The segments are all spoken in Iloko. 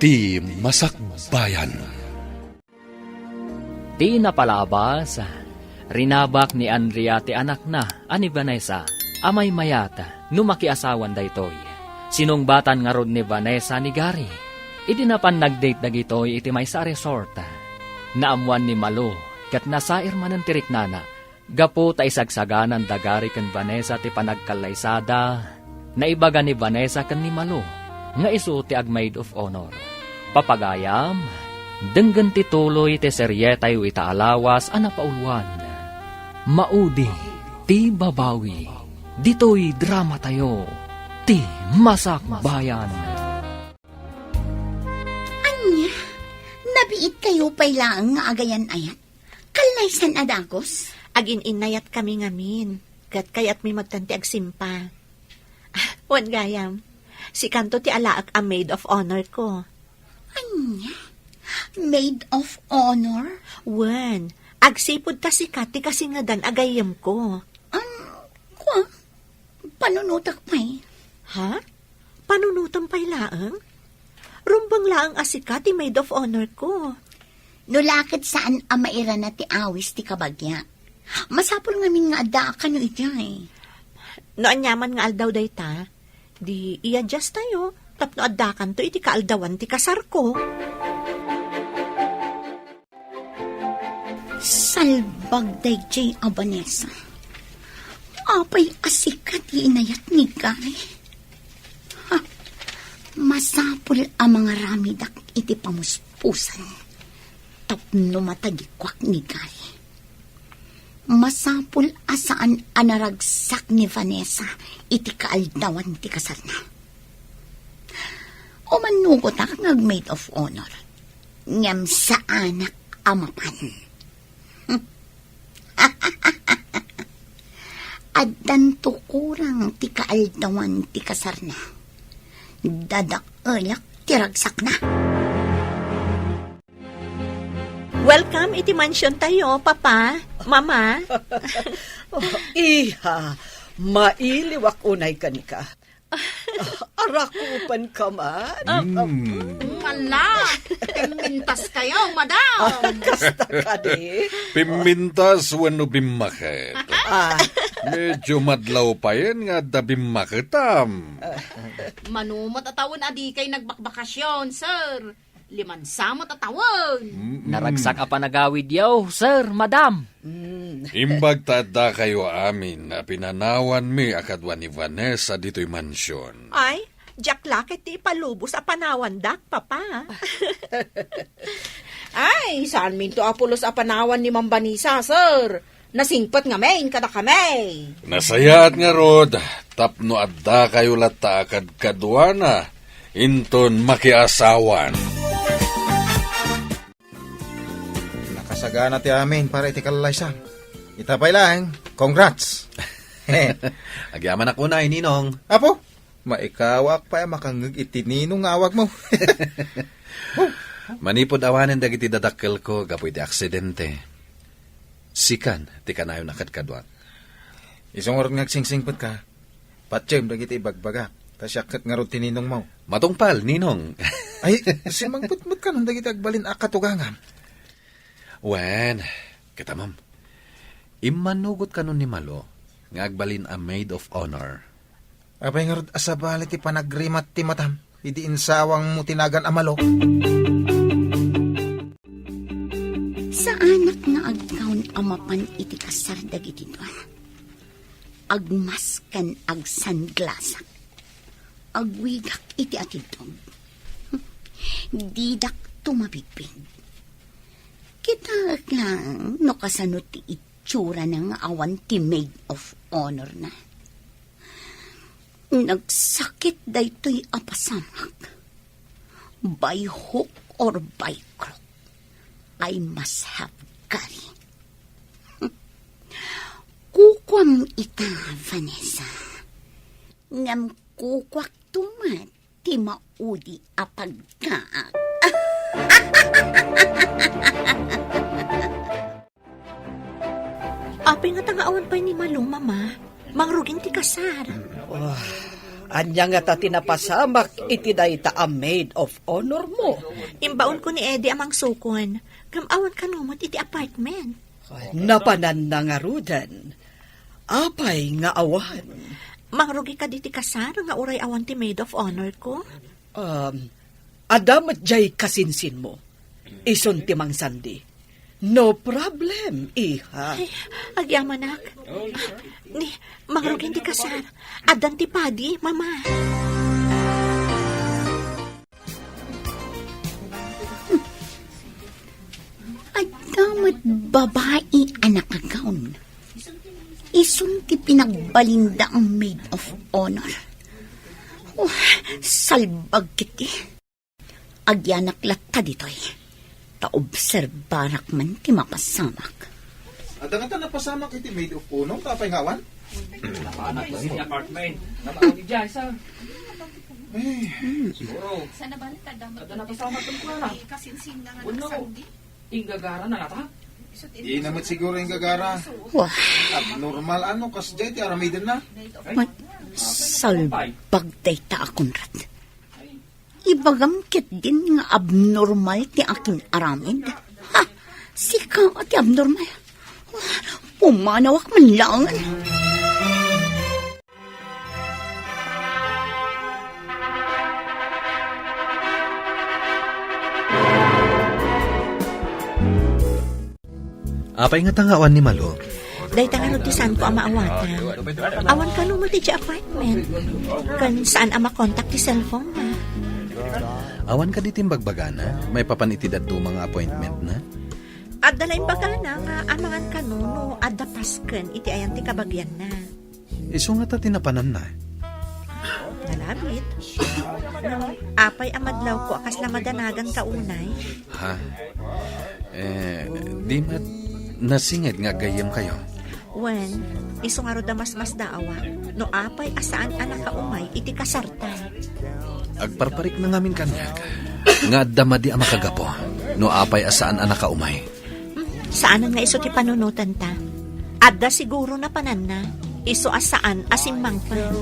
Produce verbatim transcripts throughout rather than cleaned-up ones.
Ti Masakbayan. Ti napalabas, rinabak ni Andrea ti anakna a ni Vanessa a maymayat no makiasawan daytoy. Sinungbatan ngarud ni Vanessa ni Gary. Idi napan nag-date dagitoy iti maysa a resort, naammuan ni Malu ket nasair manen ti riknana. Gapu ta isagsagananda Gary ken Vanessa ti panagkallaysada, naibaga ni Vanessa ken ni Malu nga isu ti ag-maid of honor. Papagayam, denggen ti tuloy ti serietayo ita a lawas a napauluan, Maudi ti Babawi. Ditoy dramatayo, Ti Masakbayan. Ania? Nabiitkayo pay laeng nga agayan-ayat? Kallaysan a dagus? Agin-innayatkami ngamin, ket kayatmi met ti agsimpa. Ah, wen gayam, sikanto ti alaek a maid of honor ko. Ania? Maid of honor? Wen, agsipud ta sika ti kasingedan a gayyemko. An, kua? Panunotak pay. Ha? Panunotam pay laeng? Rumbeng laeng a sika ti maid of honor ko. No la ket saan a mairana ti awis ti kabagia, masapul ngamin nga addaak kano idiay. No aniaman nga aldaw dayta, di i-adjust tayo tapno addakanto iti kaaldawan ti kasarko. Salbag daydiay a Vanessa. Apay a sika ti inayat ni Gary? Ha? Masapul a mangaramidak iti pamuspusan tapno matagikuak ni Gary. Masapul a saan a naragsak ni Vanessa iti kaaldawan ti kasarna. Umannugotak nga ag-maid of honor, ngem saanak a mapan. Addanto kurang ti kaaldawan ti kasarna. Dadaelak ti ragsakna. Welcome iti mansion tayo, Papa, Mama. Oh, iha, mailiwak unay kanika. Arakupanka man? Mm. Ala, pimmintas kayo, madam. Ah, kasta kadi? Pimmintas wenno bimmaket? Ah. Medyo madlaw payen nga adda bimmaketam. Mano met a tawen a dikay nagbakbakasyon, sir. Limansa met a tawen. Mm-mm. Naragsak a panagawidyo, sir, madam. Mm. Imbag ta addakayo amin a pinanawanmi a kadua ni Vanessa ditoy mansion. Ay, diak la ket ti ipalubos a panawandak, Papa. Ay, saanminto a pulos a panawan ni Ma'am Vanessa, sir. Nasingpet ngamin kadakami. Nasayaat ngarud, tapno addakayo latta a kadkaduana inton makiasawan. Nakasagana ti amin para iti kallaysam. Ita pay laeng, congrats! Agyamanak unay, Ninong. Apo, maikawak pay a makangngeg iti Ninong nga awagmo. Manipud awanen dagiti dadakkelko gapu iti aksidente, sikan ti kanayon a kadkaduak. Isu ngarud nga agsingsingpetka, patiem dagiti ibagbagak, ta siak ket ngarud ti ninongmo. Matungpal, Ninong. Ay, simmangpet met kanon dagiti agbalin a katugangam. Wen, kitamam, immanugot kanon ni Malo nga agbalin a maid of honor. Apay ngarud a sabali ti panagrimat ti matam idi insawangmo ti nagan a Malo? Saanak nga agkaon a mapan iti kasar dagiti dua. Agmas ken agsanglasak. Agwigak iti atidog. Didak tumabigpig. Kitaek lang no kasano ti itsurana nga awan ti maid of honor na. Nagsakit daytoy a pasamak. By hook or by crook, I must have Gary. Kukuam ita, Vanessa. Ngem kukuak tumet ti maudi a pagkaak. Apay ngata nga awan pay ni Malo, Mama? Mangrugin ti kasar. Ah, Ania ngata ti napasamak iti dayta a maid of honor mo? Imbaonko ni Eddie a mangsukon. Ngem awan kano met iti apartment. Napananna ngaruden. Apay nga awan? Mangrugi kadi ti kasar nga uray awan ti maid of honor ko? Um, adda met diay kasinsinmo. Isun ti mangsandi. No problem, iha. Ay, agyamanak. Ni, mangrugi ti kasar. Addan ti padi, mama. Adda met babai a nakagawn. Isun ti pinagbalinda a maid of honor. Oh, salbag kiti. Agyanak latta ditoy. Ta obserbarak man ti mapasamak. Adda ngata napasamak iti maid of honor, ta apay nga awan? Napanak iti apartment. Napanak iti jay, sir. Eh. Siguro. Adda napasamak ken kuana. Wenno, inggagara na ngata? Di na met siguro inggagara. Wah. Abnormal ano, kasdiay ti aramidenna. Ay. Salbag dayta a Conrad. Ibagam ketdin nga abnormal ti akin-aramid. Ha? Sika ti abnormal. Pumanawak man laeng. Apay ngata nga awan ni Malo? Dayta ngarud ti saanko a maawatan. Awan kano met idiay apartment. Ken saan a makontak ti cellphone na. Awan kadi ti imbagbagana maipapan iti dadduma nga appointment na? Adda la imbagana nga amangan kano no adda pasken iti ayan ti kabagianna. Isu ngata ti napananna. Nalabit. Apay a madlawko a kasla madanagan ka unay? Ha? Eh, di met nasinged nga aggayyemkayo? Wen, isu ngarud a masmasdaawak no apay a saan a nakaumay iti kasarta. Agparparikna ngamin kaniak nga adda madi a makagapu no apay a saan a nakaumay. Hmm, saanen nga isu ti panunotanta. Adda siguro napananna, isu a saan a simmangpet.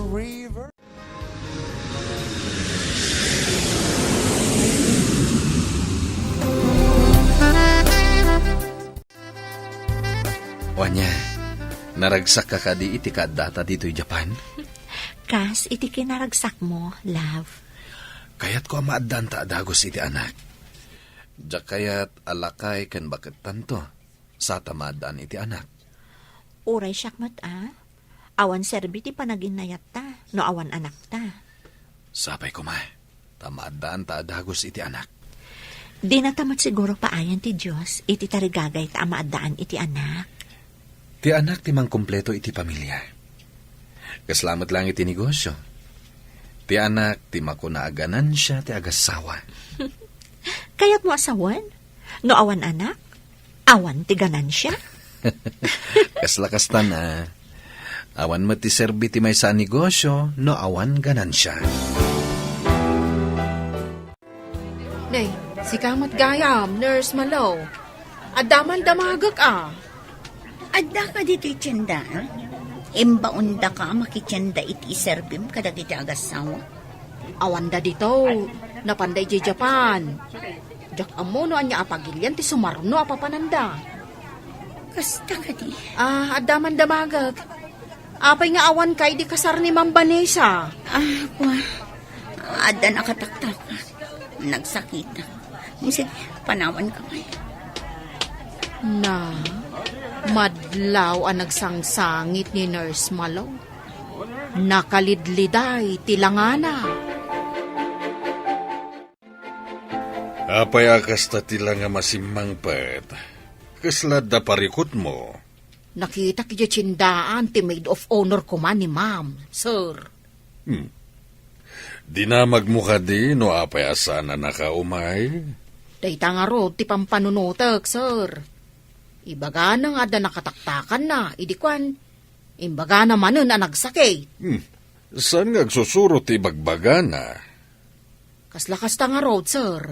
O ania, naragsakka kadi iti kaaddata ditoy Japan? Kas iti kinaragsakmo, love. Kayatko a maaddaanta a dagus iti anak. Diak kayat a lakay ken bakettanto, sa ta maaddaan iti anak. Uray siak met a, awan serbi ti panaginnayatta no awan anakta. Sapay koma, ta maaddaanta a dagus iti anak. Dinata met siguro paayan ti Dios iti tarigagayta a maaddaan iti anak. Ti anak ti mangkumpleto iti pamilia. Kasla met laeng iti negosio. Ti anak ti makuna a ganansia ti agassawa. Kayatmo a sawen? No awan anak, awan ti ganansia. Kasla kastan a. Awan met ti serbi ti maysa a negosio no awan ganansia. Nay, sika met gayam, Nurse Malo. Adda man damagek a. Adda ka ditoy tienda, a? Imbaondaka a makitienda iti iserbim kadagiti agassawa? Awanda dito. Napanda idiay Japan. Diak ammo no ania a pagilian ti sumarno a papananda. Kasta kadi? Ah, adda man damagek. Apay nga awanka idi kasar ni Ma'am Vanessa? Ah, kua. Adda nakataktak. Nagsakitak. Sige, panawanka ngay. Na, madlaw a nagsangsangit ni Nurse Malo. Nakalidliday ti langana. Apay a kasta ti langam a simmangpet? Kasla adda parikutmo? Nakitak idiay tiendaan ti maid of honor koma ni Ma'am, sir. Hmm. Dinamagmo kadi no apay a saan a nakaumay? Dayta ngarud ti pampanunotek, sir. Ibagana nga adda nakataktakanna, idi kuan, imbagana manen a nagsakit. Hmm. Saan nga agsusuro ti ibagbagana? Kasla kasta ngarud, sir.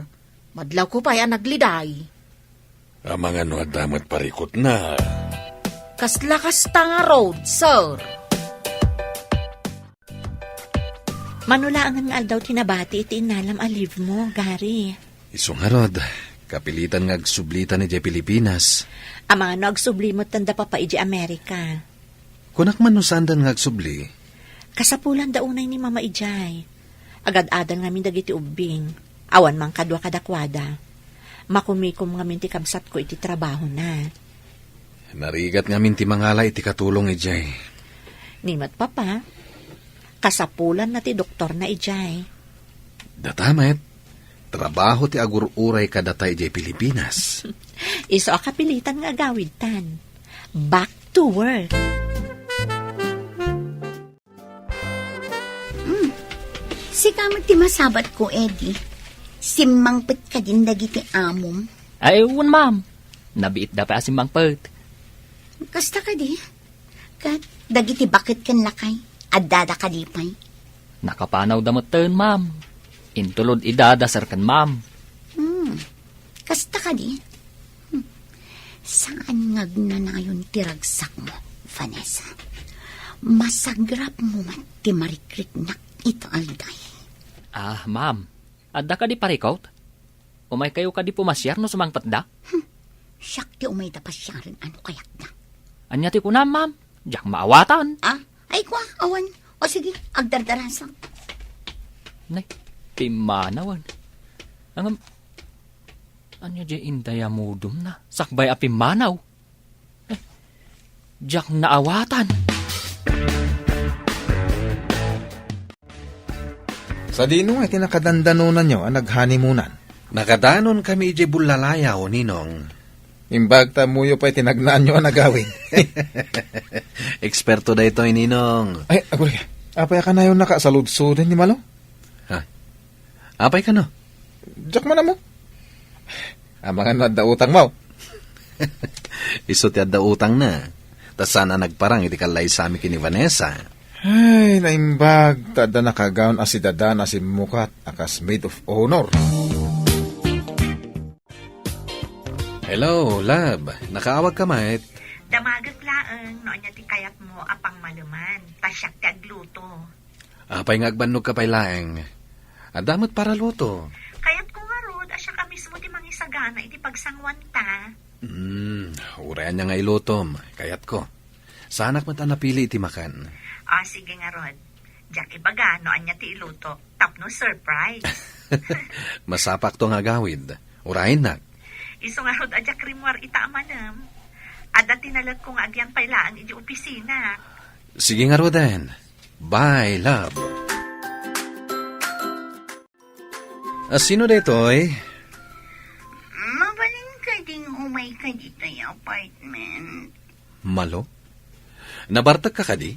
Madlawko pay a nagliday. Amangan no adda met parikutna. Kasla kasta ngarud, sir. Mano laengen nga aldaw ti nabati iti innalam a leave mo, Gary? Isu ngarud, kapilitan nga agsublitan idiay Pilipinas. Amangan no agsubli metten da Papa idiay Amerika. Kunak man no saandan nga agsubli? Kasapulan da unay ni Mama idiay. Agad-adal ngamin dagiti ubbing. Awan man kadua kadakuada. Makumikom ngamin ti kabsatko iti trabahona. Narigat ngamin ti mangala iti katulong idiay. Ni met, Papa, kasapulanna ti doktorna idiay. Data met, trabaho ti agur-uray kadata idiay Pilipinas. Isu a kapilitan nga agawidtan. Back to work. Hmm. Sika met ti masabatko, Eddie. Simmangpet kadin dagiti amom? Ay, wen, ma'am. Nabiitda pay a simmangpet. Kasta kadi? Ket dagiti baket ken lakay, addada kadi pay? Nakapanawda metten, ma'am. Intulod ida da serken, ma'am. Hmm. Kasta kadi? Hmm. Saan nga agnanayon ti ragsakmo, Vanessa. Masagrapmo met ti marikriknak ita aldaw. Ah, ma'am. Adda kadi parikut? Umaykayo kadi pumasiar no sumangpetda? Hmm. Siak ti umayda pasiaren a no kayatda. Ania ti kunam, ma'am? Diak maawatan. Ah? Ay, kua, awan. O sige, agdardarasak. Nay, pimmanawan. Ngem, ania diay indayamudumna? Sakbay a pimmanaw. Eh, diak naawatan. Sadino nga iti nakadandanonanyo a naghanimonan? Nakadanonkami idiay Bulalayaw, Ninong. Imbag ta ammoyo pay ti nagnaanyo a nagawid. Eksperto daytoy, Ninong. Ay, aguray. Apay a kanayonnaka a saludsoden ni Malo? Ha? Apay kano? Diak man ammo. Amangan no adda utangmo. Isu ti adda utangna. Ta saan a nagparang iti kallaysami ken ni Vanessa. Ay, naimbag, ta adda nakagaon a sidadan a simmukat a kas maid of honor. Hello, love. Nakaawagka met? Damagek laeng no ania ti kayatmo a pangmaleman. Ta siak ti agluto. Apay nga agbannogka pay laeng? Adda met paraluto. Kayatko ngarud a siak a mismo ti mangisagana iti pagsanguanta. Hmm, uray ania nga ilutom, kayatko. Saanak met a napili iti makan. Ah, sige ngarud. Diak ibaga no ania ti iluto, tapno surprise. Masapakto nga agawid. Urayennak. Isu ngarud a diak rimmuar ita a manem. Adda ti naletko nga agyan pay laeng iti opisina. Sige ngaruden. Bye, love. A, sino daytoy? Mabalin kading umayka ditoy apartment? Malo? Nabartekka kadi?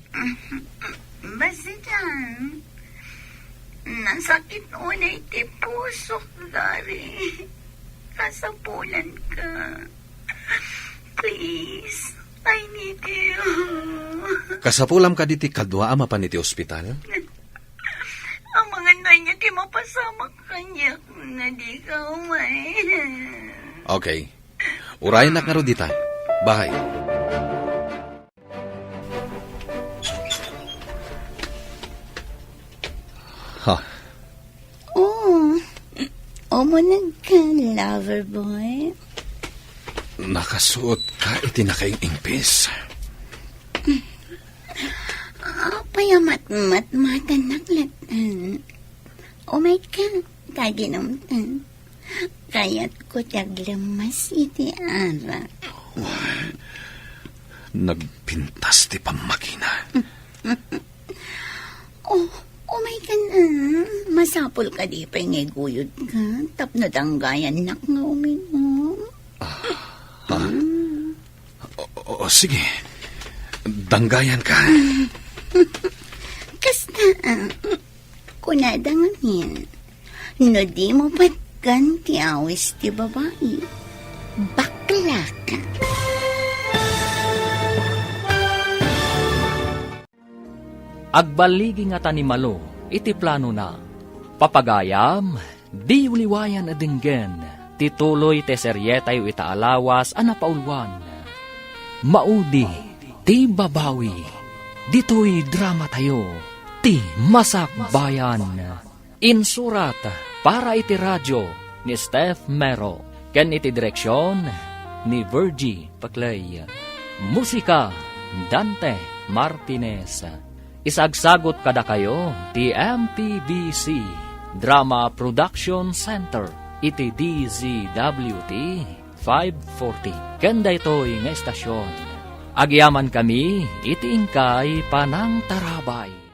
Basta dian. Nasakit unay ti pusok, Gary. Kasapulanka. Please, I need you. Kasapulam kadi ti kadua a mapan iti ospital? Amangan no ania ti mapasamak kaniak no dika umay. Okay. Urayennak ngarud dita. Bye. Ha? Oh, umuneg ka, lover boy. Nakasuot ka iti nakaing-ingpis. Apay a matmatmatannak latta. Umay ka, ta aginumta. Kayatko ti aglemmas iti arak. Nagpintas ti pammagina. Oh, umay ka na. Masapul kadi pay nga iguyod ka tapno danggayannak nga uminom. Ah, ha? Mm. O, o, o, sige. Danggayan ka. Kasta, ah, kunada ngamin, no di mo patgan ti awis ti babai, bakla ka. Agballigi ngata ni Malo iti planona. Papagayam, diyo liwayan a denggen ti tuloy ti serietayo ita a lawas a napauluan. Maudi ti babawi ditoy dramatayo. Ti Masakbayan. Insurat para iti radio ni Steph Mero ken iti direksion ni Virgie Paclay. Musika, Dante Martinez. Isagsagut kadakayo ti M P B C Drama Production Center iti D Z W T five forty. Ken daytoy nga estasion, agyamankami iti inkay panangtarabay.